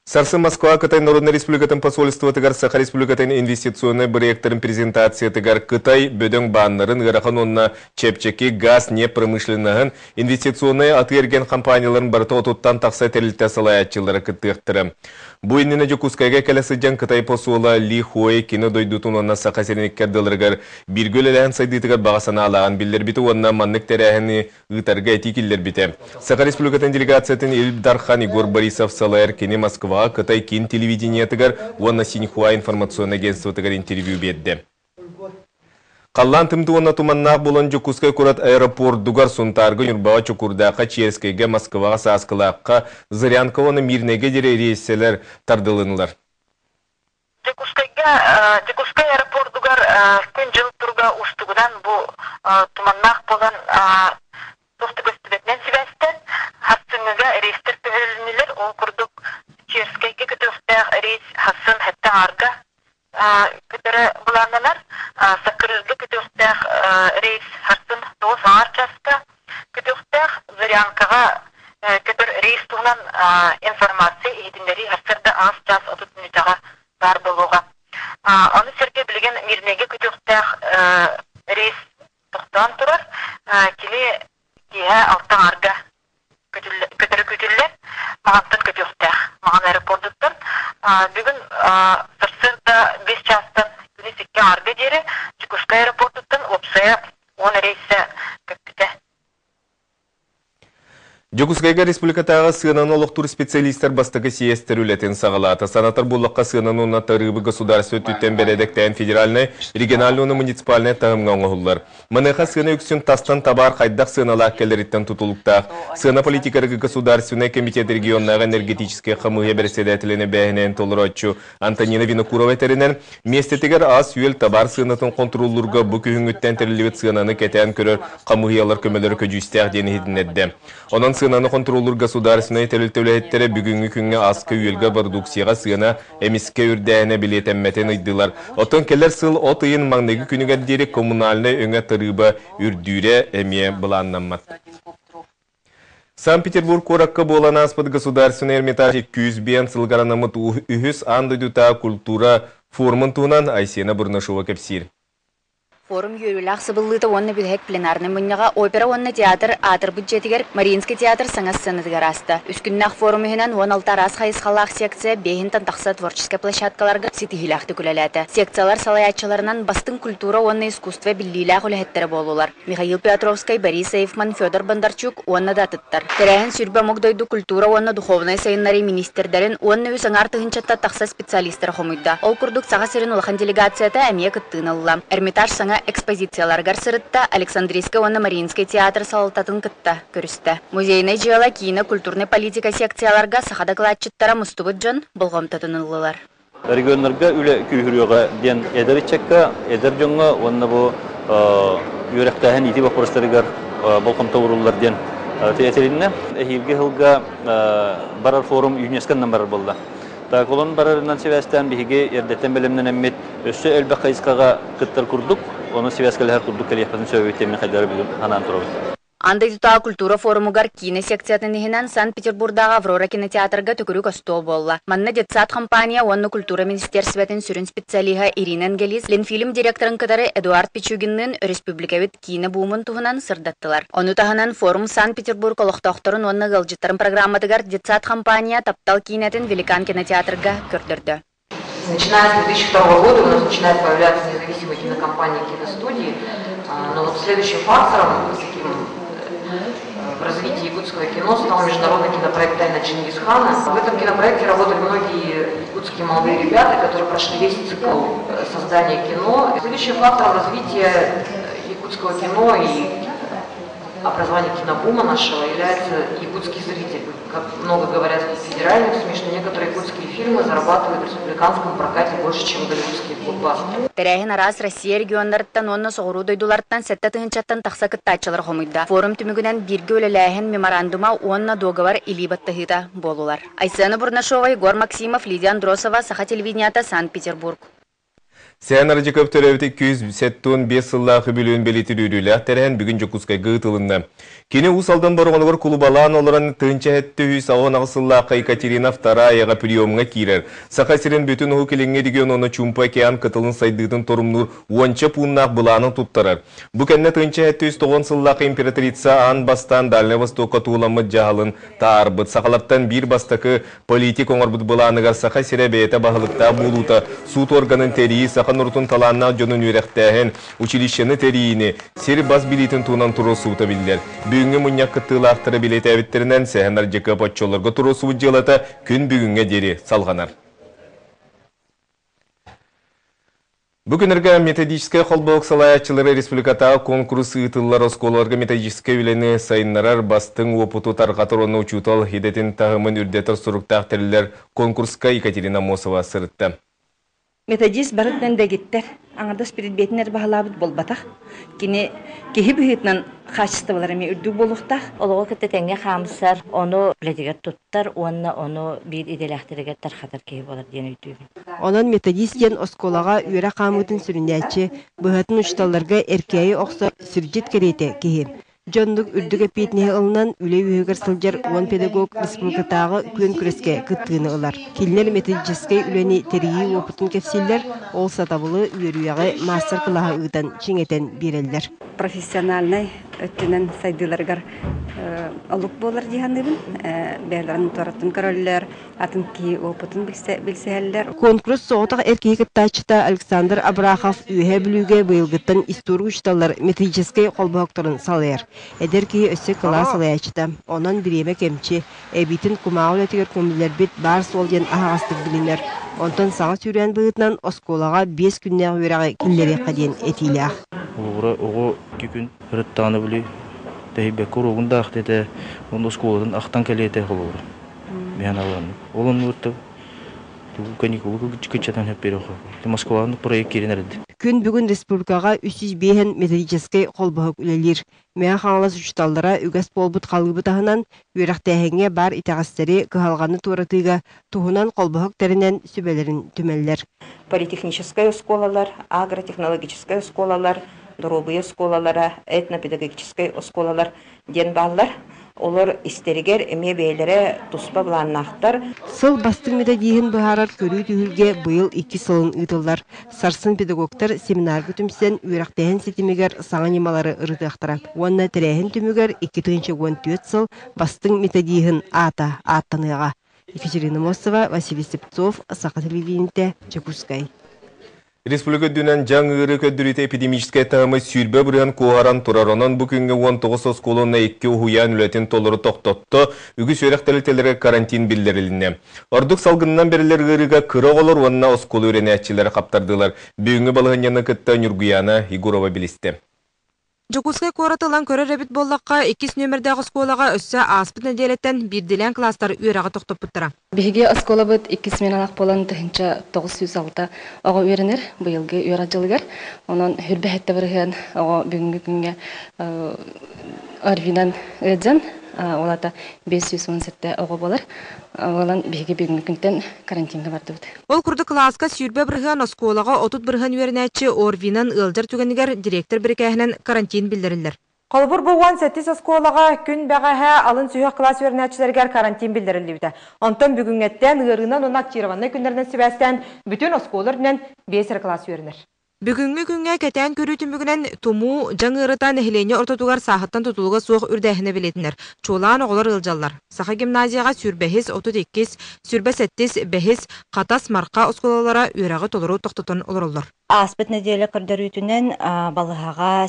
Сарсын Москва Кытай Народнай Республикатын посольствотыгар Саха Республикатын инвестиционнай бырайыактарын презентациятыгар Кытай бөдөҥ бааннарын ыарахан уонна чэпчэки газ, ньиэп промышленноһын, инвестиционнай атыы-эргиэн компанияларын барыта отуттан тахса тэрилтэ салайааччылара кыттыахтара. Бу иннинэ Дьокуускайга кэлэ сылдьан Кытай посола Ли Хуэй кини дойдутун уонна Саха сирин икки ардыларыгар бииргэ үлэлэһэн сайдыытыгар баҕа санаалааҕын биллэрбитэ уонна маннык тэрээһини ыытарга этии киллэрбитэ. Саха Республикатын делегациятын Ил Дархан Егор Борисов салайар кини Москваҕа Кытай киин телевидениетыгар уонна Синьхуа информационнай агентствотыгар интервью биэрдэ. Халлаан тымтыы уонна туманнаах буолан Дьокуускай куорат аэропордугар Сунтаарга, Ньурбаҕа, Чокурдаахха, Черскэйгэ, Москваҕа, Сааскылаахха, Зырянка уонна Мирнэйгэ диэри рейсэлэр тардылыннылар. Дьокуускайга Дьокуускай аэропордугар күн-дьыл туруга уустугунан бу туманнаах буолан туох да көстүбэтинэн сибээстэн сарсыҥҥыга рейстэр көһөрүлүннүлэр. Ол курдук Черскэйгэ көтүөхтээх рейс сарсын сэттэ аҥаарга көтөрө былааннанар. Саккырыырга көтүөхтээх рейс сарсын 9 аҥаар чааска көтүөхтээх. Зырянкаҕа көтөр рейс туһунан информация иһитиннэрии сарсыарда 8 чаас 30 мүнүүтэҕэ баар буолуоҕа. Ону сэргэ билигин Мирнэйгэ көтүөхтээх рейс тохтоон турар. Кини киэһэ 6 аҥаарга көтөрө күүтүллэр. Маҕантан көтүөхтээх. Маҕан аэропордуттан. Бүгүн сарсыарда 5 чаастан күнүс 2 аҥаарга диэри Дьокуускай аэропордуттан уопсайа 10 рейсэ көппүтэ. Дьокуускайга республикатааҕы сыананы олохтуур специалистар бастакы съезтэр үлэтин саҕалаата. Санатар буоллахха, сыананы уонна тарыыбы государство өттүттэн бэрээдэктээн федеральнай, региональнай уонна муниципальнай таһымҥа оҥоһуллар. Маныаха сыана үксүн тастан табаар хайдах сыаналаах кэлэриттэн тутулуктаах. Сыана политикарыгы Государственнай комитет регионнааҕы энергетическэй хамыыһыйа бэрэссэдээтэлин эбээһинэһин толорооччу Антонина Винокурова этэринэн, миэстэтигэр ас-үөл табаар сыанатын хонтуруоллуурга бу күһүҥҥүттэн тэриллибит сыананы кэтээн көрөр хамыыһыйалар көмөлөрө көдьүүстээх диэн иһитиннэрдэ. Онон сыананы хонтуруоллуур государственнай тэрилтэ үлэһиттэрэ бүгүҥҥү күҥҥэ аска-үөлгэ бородууксуйаҕа сыана эмискэ үрдээһинэ бэлиэтэммэтин ыйдылар. Оттон кэлэр сыл от ыйын маҥнайгы күнүгэр диэри коммунальнай өҥө тарыыба үрдүүрэ эмиэ былааннаммат. Санкт-Петербург куоракка буолан ааспыт Государственный Эрмитаж 205 сылыгар анаммыт үһүс аан дойдутааҕы культура форумун туһунан Айсена Бурнашова кэпсиир. Форум үөрүүлээх сабыллыыта уонна бүтэһик пленарнай мунньаҕа Опера уонна театр аатырбыт дьиэтигэр Мариинский театр саҥа сценатыгар ааста. Үс күннээх форум иһинэн 16 араас хайысхалаах секция биэһинтэн тахса творческай площадкаларга ситиһиилээхтик үлэлээтэ. Секциялар салайааччыларынан бастыҥ культура уонна искусство биллиилээх үлэһиттэрэ буоллулар. Михаил Петровскай, Борис Эйфман, Федор Бондарчук уонна да атыттар. Тэрээһин сүүрбэ омук дойду культура уонна духовнай сайыннарыы миниистирдэрин уонна үс аҥаар тыһыынчаттан тахса специалистары хомуйда. Ол курдук Саха сирин улахан делегацията эмиэ кыттыыны ылла. Эрмитаж саҥа экспозицияларыгар сырытта, Александрийскай уонна Мариинскай театр салалтатын кытта көрүстэ. Музейнай дьыала, киинэ, культурнай политика секцияларга саха дакылаатчыттара мустубут дьон болҕомтотун ыллылар. Регионнарга үлэ күүһүрүөҕэ диэн эдэр ыччакка, эдэр дьоҥҥо уонна бу үөрэхтээһин иитии боппуруостарыгар болҕомто ууруллар диэн этилиннэ. Эһиилги сылга барар форум ЮНЕСКО-нан барар буолла. Так олон барарынан сибээстээн биһиги эрдэттэн бэлэмнэнэммит өссө элбэх хайысхаҕа кыттар курдук, ону сибээскэлэһэр курдук кэлиэхпитин сөбүт диэн хайдары бүгүн анаан турабыт. Аан дойдутааҕы культура форумугар киинэ секциятын иһинэн Санкт-Петербурдааҕы «Аврора» кинотеатрга төгүрүк остуол буолла. Манна детсад компания уонна культура министиэрсибэтин сүрүн специалиһа Ирина Ангелис Ленфильм директорын кытары Эдуард Пичугинныын өрөспүүбүлүкэбит киинэ буумун туһунан сырдаттылар. Ону таһынан форум Санкт-Петербург олохтоохторун уонна ыалдьыттарын программатыгар детсад компания «Таптал» киинэтин Великан кинотеатрга көрдөрдө. Начиная с 2002 года у нас начинают появляться независимые кинокомпании, киностудии. Но вот следующим фактором таким в развитии якутского кино стал международный кинопроект «Тайна Чингисхана». В этом кинопроекте работали многие якутские молодые ребята, которые прошли весь цикл создания кино. Следующим фактором развития якутского кино и образования кинобума нашего является якутский зритель. Как много говорят в федеральных СМИ, что некоторые якутские фильмы зарабатывают в республиканском прокате больше, чем голливудские блокбастеры. Тэрээһин араас Россия регионнарыттан уонна соҕуруу дойдулартан 7 тыһыынчаттан тахса кыттааччылар хомуйда. Форум түмүгүнэн бииргэ үлэлээһин меморандума уонна дуогабар илии баттаһыыта буоллулар. Айсена Бурнашова, Егор Максимов, Лидия Андросова, Саха телевидениета, Санкт-Петербург. Сээн Ардьыков төрөөбүт 275 сыллаах үбүлүөйүн бэлиэтиир үөрүүлээх тэрээһин бүгүн Дьокуускайга ыытылынна. Кини Уус Алдан Бороҕонугар кулубалаан олорон 1078 сыллаахха Екатерина II-га приемҥа киирэр. Саха сирин бүтүн Уһук Илиҥҥи регион уонна Чуумпу океан кытылын сайдыытын торумнуур уонча пууннаах былаанын туттарар. Бу кэннэ 1790 сыллаахха императрица аан бастаан Дальнай Востокка тууламмыт дьаһалын таарбыт. Сахалартан биир бастакы политик оҥорбут былааныгар Саха сирэ бэйэтэ баһылыктаах буолуута, суут органын тэрийии, саха норуотун талааннаах дьонун үөрэхтээһин, училищены тэрийиини, сир бас билиитин туһунан туруорсубута биллэр. Бүгүҥҥү мунньах кыттыылаахтара бэлиэтээбиттэринэн, Сэһэн Ардьакыап оччолорго туруорсубут дьыалата күн бүгүҥҥэ диэри салҕанар. Бу күннэргэ методическай холбоһук салайааччылара республикатааҕы куонкурус ыытыллар оскуолаларга методическай үлэни сайыннарар, бастыҥ уопуту тарҕатар уонна учуутал идэтин таһымын үрдэтэр соруктаах тэриллэр конкурска Екатерина Аммосова сырытта. Методист барытынан дэгиттэр, аҥардас предметин эрэ баһылаабыт буолбатах. Кини киһи быһыытынан хаачыстыбалара эмиэ үрдүк буолуохтаах. Олоҕу кытта тэҥҥэ хаамсар, ону үлэтигэр туттар уонна ону биир идэлээхтэригэр тархатар киһи буолар диэн өйдүүбүн. Онон методист диэн оскуолаҕа үөрэх хаамыытын сүрүннээччи, быһатын учууталларга эркээйи охсор сирдьит кэриэтэ киһи. Дьоннук үрдүк эппиэтинэһи ылынан, үлэ үөһүгэр сылдьар 10 педагог республикатааҕы күөн күрэскэ кыттыыны ылар. Кинилэр методическай үлэни тэрийии уопутун кэпсииллэр, ол сатабылы, үөрүйэҕи маастар-кылааһы ыытан чиҥэтэн биэрэллэр. Профессиональнай өттүнэн сайдыыларыгар олук буолар дии саныыбын. Бэйэлэрин туораттан көрөллөр, атын киһи опытын билсиһэллэр. Конкурс соҕотох эр киһи кыттааччыта Александр Абрахов Үөһээ Бүлүүгэ быйылгыттан историк учууталлар методическай холбоһуктарын салайар. Эдэр киһи өссө кылаас салайааччыта. Онон бириэмэ кэмчи, эбиитин кумааҕы үлэтигэр көмүллэрбит баар суол диэн аһаҕастык билинэр. Онтон саҥа сүүрээн быһыытынан оскуолаҕа 5 күннээх үөрэҕи киллэриэххэ диэн этиилээх. Холобура, оҕо икки күн ырыттаҕына били тэһийбэккэ уруогун да аахта этэ, уонна оскуолатын ахтан кэлиэ этэ холобура. Мен алан. Ол оннугар каникулы кыччатан хөп Москваҕа проект киирэн эрэллэр. Күн бүгүн республикаҕа 305 методическай холбоһук үлэлиир. Мэҥэ Хаҥалас учууталлара үгэс буолбут халыыбы таһынан, үөрэхтээһиҥҥэ баар итэҕэстэри, кыһалҕаны туоратыыга туһунан холбоһук тэринэн сүбэлэрин түмэллэр. Политехническай оскуолалар, агротехнологическай оскуолалар, доруобуйа оскуолалара, этнопедагогическай оскуолалар диэн бааллар. Олор истэригэр эмиэ бэйэлэрэ туспа былааннаахтар. Сыл бастыҥ методиһын быһаарар көрүү түһүлгэ быйыл икки сылын ыытыллар. Сарсын педагогтар семинарга түмсэн үөрэхтээһин ситимигэр саҥа ньымалары ырытыахтара уонна тэрээһин түмүгэр 2014 сыл бастыҥ методиһын аата ааттаныаҕа. Екатерина Мосова, Василий Слепцов, Саха телевидениетэ, Дьокуускай. Республика үрдүнэн дьаҥ ыарыы көрдөрүүтэ эпидемическэй таһымы 20% куоһаран турар. Онон бу күҥҥэ 19 оскуола уонна 2 уһуйаан үлэтин толору тохтотто, үгүс үөрэх тэрилтэлэригэр карантин биллэрилиннэ. Ордук салгынынан бэриллэр ыарыыга кыра оҕолор уонна оскуола үөрэнээччилэрэ хаптардылар. Бүгүҥҥү балаһыанньаны кытта Ньургуйаана Егорова билистэ. Дьокуускай куораты ылан көрөр эбит буоллахха, иккис нүөмэрдээх оскуолаҕа өссө ааспыт нэдиэлэттэн биирдиилээн кылаастар үөрэҕи тохтоппуттара. Биһиги оскуолабыт иккис сменалаах буолан 1906 оҕо үөрэнэр быйылгы үөрэх дьылыгар. Онон хүрбэһэттэ бырыһыан оҕо бүгүҥҥү күҥҥэ ОРВИ-нан ыалдьан, ол аата 517 оҕо буолар. Буолан биһиги бүгүҥҥү күнтэн карантиҥҥа бардыбыт. Ол курдук кылааска 20% оскуолаҕа 30% үөрэнээччи ОРВИ-нан ыалдьар түгэнигэр директор бирикээһинэн карантин биллэриллэр. Холобур, бу 17 оскуолаҕа күн бэҕэһээ алын сүһүөх кылаас үөрэнээччилэригэр карантин биллэриллибитэ. Онтон бүгүҥҥэттэн ыарыынан уонна актированнай күннэринэн сибээстээн бүтүн оскуола үрдүнэн 5 эрэ кылаас үөрэнэр. Бүгүҥҥү күҥҥэ кэтээн көрүү түмүгүнэн тумуу, дьаҥ ыарыта нэһилиэнньэ ортотугар сааһыттан тутулуга суох үрдээһинэ бэлиэтэнэр. Чуолаан оҕолор ыалдьаллар. Саха гимназияҕа сүүрбэһис, 32-ис, сүүрбэ сэттис, бэһис, Хатас, Марха оскуолалара үөрэҕи толору тохтотон олороллор. Ааспыт нэдиэлэ көрдөрүүтүнэн балыһаҕа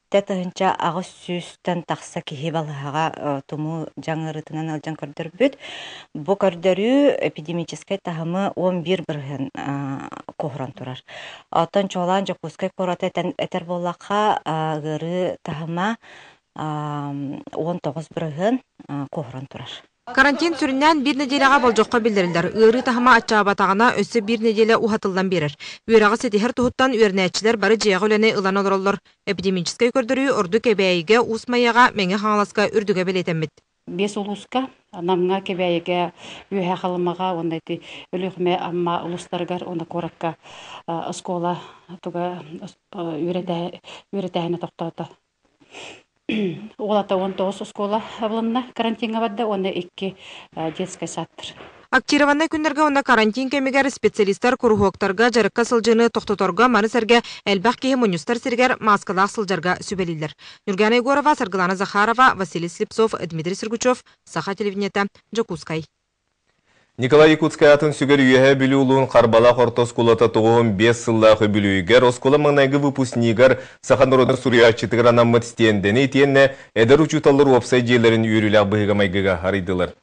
7800-тэн тахса киһи балыһаҕа тумуу дьаҥ ыарыытынан ыалдьан көрдөрбүт. Бу көрдөрүү эпидемическэй таһымы 11% куоһуран турар. Оттон чуолаан Дьокуускай куораты этэр буоллахха, ыарыы таһыма 19% куоһуран турар. Карантин сүрүннээн биир нэдиэлэҕэ болдьоххо биллэриллэр. Ыарыы таһыма аччаабатаҕына, өссө биир нэдиэлэ уһатыллан биэрэр. Үөрэҕи ситиһэр туһуттан үөрэнээччилэр бары дьиэҕэ үлэни ылан олороллор. Эпидемическэй көрдөрүү ордук Кэбээйигэ, Уус Майаҕа, Мэҥэ Хаҥаласка үрдүгэ бэлиэтэммит. Биэс улууска Намҥа, Кэбээйигэ, Үөһээ Халымаҕа уонна ити Өлүөхүмэ, Амма улуустарыгар уонна куоракка оскуола туга үөрэтээһинэ тохтоото. Уолата 19 оскуола абылынна карантиҥҥа барда уонна икки детскай садтар. Актированнай күннэргэ уонна карантин кэмигэр специалистар куруһуоктарга дьарыкка сылдьыыны тохтоторго, маны сэргэ элбэх киһи мунньустар сиригэр мааскалаах сылдьарга сүбэлииллэр. Нюргана Егорова, Саргылана Захарова, Василий Слепцов, Дмитрий Сергучев, Саха телевидениета, Дьокуускай. Николай Якутскай атын сүгэр Үөһээ Бүлүү улууһун Харбалаах орто оскуолата 95 сыллаах үбүлүөйүгэр оскуола маҥнайгы выпускнигар, саха норуотун суруйааччытыгар анаммыт стендэни итиэннэ эдэр учууталлар уопсай дьиэлэрин үөрүүлээх быһыыга-майгыга арыйдылар.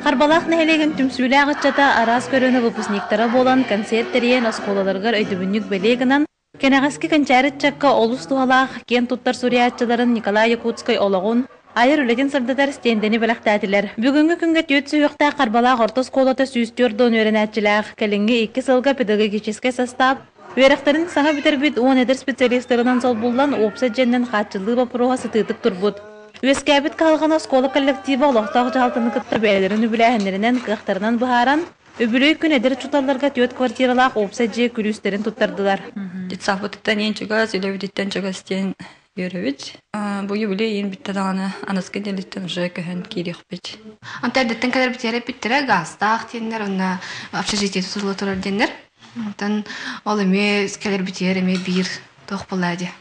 Харбалаах нэһилиэгин түмсүүлээх ыччата араас көлүөнэ выпускниктара буолан концерт тэрийэн оскуолаларыгар өйдөбүнньүк бэлиэ гынан, Кэнэҕэски кэнчээри ыччакка олус туһалаах, киэн туттар суруйааччыларын Николай Якутскай олоҕун, айар үлэтин сырдатар стендэни бэлэхтээтилэр. Бүгүҥҥү күҥҥэ түөрт сүһүөхтээх Харбалаах орто оскуолата 140 үөрэнээччилээх, кэлиҥҥи икки сылга педагогическай састаап үөрэхтэрин саҥа бүтэрбит 10 эдэр специалистарынан солбуллан уопсай дьиэннэн хааччыллыы боппуруоһа сытыытык турбут. Үөскээбит кыһалҕаны оскуола коллектива олохтоох дьаһалтаны кытта бэйэлэрин үбүлээһиннэринэн, кыахтарынан быһааран, Үбүлүөй күн эдэр учууталларга түөрт квартиралаах уопсай дьиэ күлүүстэрин туттардылар. Детсадпытыттан иэн чугас, үлэбититтэн чугас диэн үөрэбит. Бу юбилей иин бүтте даҕаны аныскы дэлиттэн уже көһөн киириэхпит. Онто эрдэттэн кэлэр бүтэрэ эппиттэрэ гаастаах диэннэр уонна общежитие тутулла турар диэннэр. Онтон ол эмиэ кэлэр бүтүөр эмиэ биир туох буолла дии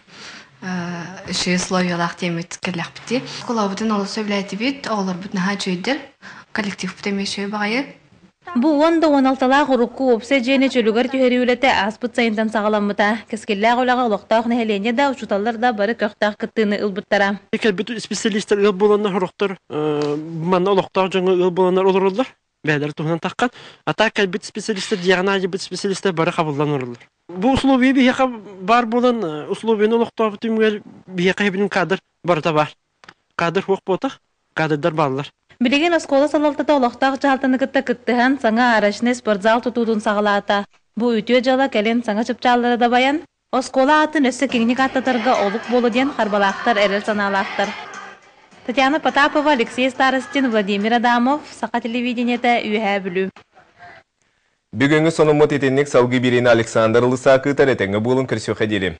үчүгэй условиялаах диэммит кэллэхпитий. Оскуолабытын олус сөбүлээтибит, оҕолорбут наһаа үчүгэйдэр, коллективпыт эмиэ үчүгэй баҕайы. Бу уон да уон алталаах урукку уопсай дьиэни чөлүгэр түһэрии үлэтэ ааспыт сайынтан саҕаламмыта. Кэскиллээх үлэҕэ олохтоох нэһилиэнньэ да, учууталлар да бары көхтөөх кыттыыны ылбыттара. Кэлбит специалистар ыал буоланнар сорохтор манна олохтоох дьоҥҥо ыал буоланнар олороллор. Бэйэлэрэ туһунан таххан. А так кэлбит специалистар, дьиэҕин аайбыт специалистар бары хабыллан олороллор. Бу условия биһиэхэ баар буолан, условияны олохтообут түмүгэр биһиэхэ билим кадр барыта баар. Кадр суох буотах, кадрдар бааллар. Билигин оскуола салалтата олохтоох дьаһалтаны кытта кыттыһан саҥа арочнай спортзал тутуутун саҕалаата. Бу үтүө дьыала кэлин саҥа чыпчааллары дабайан, оскуола аатын өссө киэҥник ааттатарга олук буолуо диэн харбалаахтар эрэл санаалаахтар. Татьяна Потапова, Алексей Старостин, Владимир Адамов, Саха телевидениетэ, Үөһээ Бүлүү. Бүгүҥҥү сонуммут итинник салгыы биэриини Александр Лысак ыытар этэҥҥэ буолун көрсүөххэ диэри.